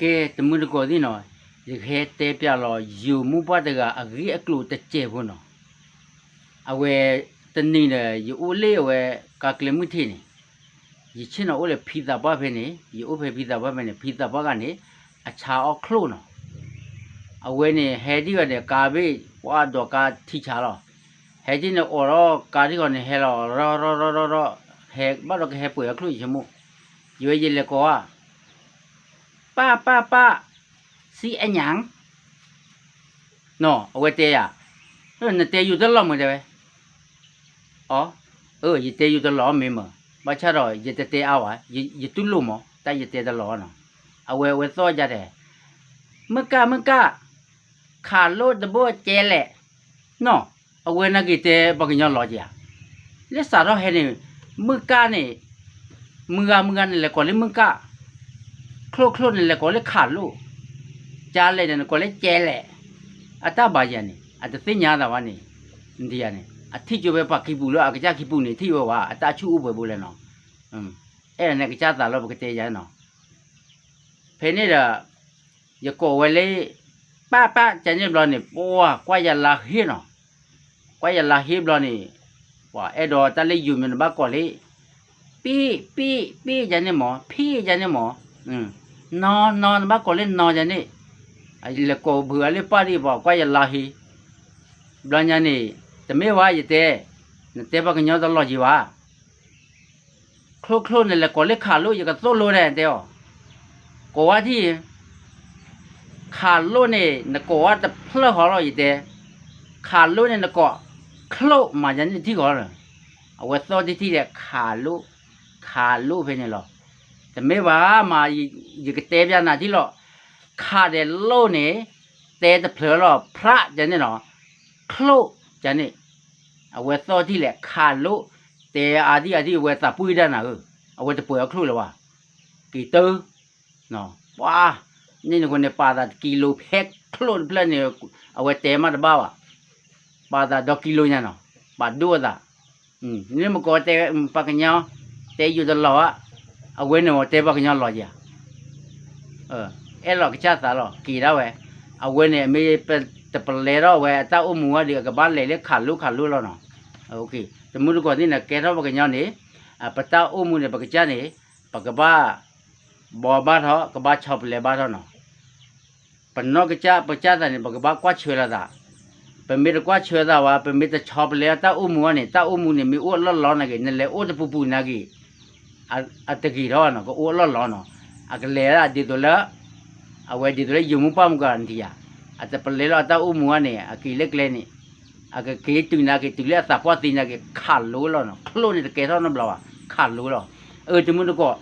ကဲ တမုၢ်တကိးသ့ၣ်နီၤ, ယကဟဲတဲပျးလီၤ ယိၤမုၢ်ပှၢ်တဂၤအဂ့ၢ်အကျိၤတစဲးဖိနီၤ. အဝဲ တနံၤဒီး ယအိၣ်လၢအဝဲ ကါကျဲမုၢ်ထံးန့ၣ်, ယဆ့ၣ်နီၤအိၣ်လၢဖံသးပှၢ်ဖဲန့ၣ်, ယအိၣ်ဖဲဖံသးပှၢ်ဖဲန့ၣ်, ဖံသးပှၢ်ဂၤန့ၣ် အဆါအီၣ်ချိၣ်နီၤ. အဝဲန့ၣ် ဟဲဒံးဂၤဒီးကါဘ့ၣ် ပှၤဒိးကါထံဆါလီၤ. ဟဲဒံးန့ၣ်အိးထီၣ်ကါထံဂီၤန့ၣ် ဟဲလီၤရီၣ်ရီၣ်ရီၣ်ရီၣ်ရီၣ်, ဟဲဘၣ်ဒီးကဟဲပှဲၤအီၣ်ချိၣ်ယဆိကမိၣ်, ယဝဲယလဲၤကိးဧါ ပၢ်ပၢ်ပၢ်, စံးအညါ, နီၤ အဝဲတဲယၤ, နတဲယိၤတလီၢ်မုာ်တဲဝဲ, အီ, အၢ ယတဲယိၤတလီၢ်မ့ၢ်မုာ်, ဘၣ်ဆၣ်ဒီး ယတတဲအါဝဲ, ယတူၢ်လိာ်မး တၢ်ယတဲတလီၢ်နီၤ. အဝဲ အဝဲသီၣ်ယၤတဲ, မုၢ်ကၢ် မုၢ်ကၢ်, ခးလိၣ်တဘိကဲလဲၣ်, နီၤ အဝဲနာ်က့ၤတဲပှၤကညီလီၤက့ၤဧါ. လၢစးထီၣ်ဟဲန့ၣ် မုၢ်ကၢ်န့ၣ် မုၢ်ဂၤမုၢ်ဂၤန့ၣ်လဲၤကိးလၢမုၢ်ကၢ်, ချိၣ်ချိၣ်န့ၣ်လဲၤကိးလၢခးလိၣ်, ကၠါလဲၣ်န့ၣ်ကိးလၢကဲလဲၣ်, အတၢ်ဘၣ်ယၤန့ၣ် အတသ့ၣ်ညါသးဝဲန့ၣ်, ဒ်ယၤန့ၣ် အထံၣ်ကၠိဖဲပှၤခံပူၤလၢအကစၢ်ခံပူၤန့ၣ် ထံၣ်ဝဲဝဲ အတၢ်ဆူၣ်အိၣ်ပှဲၤဘိလဲၣ်နီၤ. အဲၣ်ဒိးန့ၣ်ကစၢ်သးလီၤပကတဲယၤနီၤ. ဖဲန့ၣ်ဒီး ယကိးဝဲလၢ ပၢ်ပၢ် ကန့ၣ်ဘျီန့ၣ် ပှၤကွၢ်ယလါဟ့နီၤ, ကွၢ်ယလါဟ့ဘျီန့ၣ် ပှၤအဲၣ်ဒိးတၢ်လၢယိၤမ့ၢ်နဘၣ်ကိးလၢ ပ့ၣ် ပ့ၣ် ပ့ၣ် ယန့ၣ်မး ဖံ ယန့ၣ်မး, နီၤ နီၤ နဘၣ်ကိးလၢနီၤယန့ၣ်, လဲၤကိးဘုအလၢပၢ်ဒံး ပှၤကွၢ်ယလါဟ့, ဘျီညါန့ၣ် တမ့ၢ်ဝဲယတဲ, နတဲပှၤကညီတလီၢ်က့ၤဘၣ် ချိၣ်ချိၣ်န့ၣ်လဲၤကိးလၢခးလိၣ် ယကသိၣ်လိဒဲးတဲအီၤ, ကိးဝဲထံၣ်, ခးလိၣ်န့ၣ် နကိးဝဲတဖျၢၣ်ဃီလီၤယတဲ, ခးလိၣ်န့ၣ်နကိး ချိၣ်မးယန့ၣ်ထံၣ်ဃီလီၤ, အဝဲသီၣ်ထံၣ်ထံၣ်ဒီးခးလိၣ်, ခးလိၣ်ဖဲန့ၣ်လီၤ, တမ့ၢ်ဘၣ်မး, ယကတဲပျးနၤထံၣ်လီၤ, ခးဒီးလိၣ်န့ၣ် တဲတဖျၢၣ်လီၤ ဖြးယန့ၣ်နီၤ, ချိၣ်ယန့ၣ် အဝဲသီၣ်ထံၣ်လဲၣ် ခးလိၣ်, တဲအါဒံၣ်အါဒံၣ် အဝဲသးပှံၢ်ဒၣ်နၤဧၢ, အဝဲတပှဲၤအီၣ်ချိၣ်လၢၤဘၣ်, က့ၤတၢၢ်, ပှၤ, န့ၣ်နဃိန့ၣ် ပာ်သးတကံလိၤဖဲချိၣ်တဖျၢၣ်န့ၣ်, အဝဲတဲမးတဘၣ်ဘၣ်, ပာ်သးဒီကံလိၤညါနီၤ, ပာ်ဒိၣ်အသး, န့ၣ်မ့ၢ်ကိးတဲပှၤကညီ, တဲယိၤတလီၢ်ဧါ, အဝဲန့ၣ်အီၤတဲပှၤကညီလီၤယၤ အဲၣ်လီၤကစၢ်သးလီၤ က့ၤဒၣ်ဝဲ, အဝဲန့ၣ် အမ့ၢ်တပလဲထီၣ်ဝဲအတၢ်အိၣ်မူဝဲဒီး အကဘၣ်လဲၤလၢခးလိၣ်ခးလိၣ်လီၤနီၤ, တမုၢ်တကိးသ့ၣ်န့ၣ် ကဲထီၣ်ပှၤကညီန့ၣ်, ပတၢ်အိၣ်မူန့ၣ် ပကစၢ်န့ၣ်, ပကဘၣ်, ဘီဘၣ်ထီၣ် ကဘၣ်ဆီပလဲဘၣ်ထီၣ်နီၤ ပနီၢ်ကစၢ် ပကစၢ်သးန့ၣ် ပကဘၣ်ကွၢ်ဆၢလိာ်သး, ပမ့ၢ်တကွၢ်ဆၢသးဝဲ ပမ့ၢ်တဆီပလဲတၢ်အိၣ်မူဝဲန့ၣ် တၢ်အိၣ်မူန့ၣ် မ့ၢ်အိၣ်အလီၢ်လီၤနာ်က့ၤ နလဲၤအိၣ်တပူၤပူၤနာ်က့ၤ, အတဂ့ၤထီၣ်နီၤ ကအိၣ်အလီၢ်လီၤနီၤ, အကလဲၤဒ်သိးလၢ, အဝဲဒ်သိးလၢယိၤမုၢ်ပှၢ်မုၢ်ကနထံၣ်ယၤ, အတပလဲလီၤအတၢ်အိၣ်မူဝဲန့ၣ် အက့ၤလၢကျဲန့ၣ်, အကက့ၤတုၤနာ်က့ၤ တုၤလၢအသးပှၢ်သံနာ်က့ၤ ခးလိၣ်လီၤနီၤ ချိၣ်န့ၣ်တကဲထီၣ်နီတဘျီဘၣ် ခးလိၣ်လီၤ, အၢ တမုၢ်တကိး,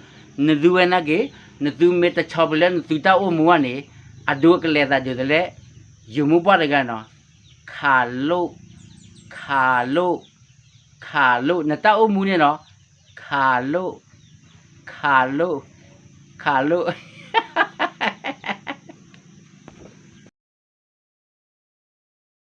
နသုဝဲနာ်က့ၤ, နသုမ့ၢ်တဆီပလဲနသုတၢ်အိၣ်မူဝဲန့ၣ်, အဒိအကလဲၤသးဒ်သိးလၢ, ယိၤမုၢ်ပှၢ်တဂၤနီၤ, ခးလိၣ်, ခးလိၣ်, ခးလိၣ် နတၢ်အိၣ်မူန့ၣ်နီၤ, ခးလိၣ်, ခးလိၣ်, ခးလိၣ်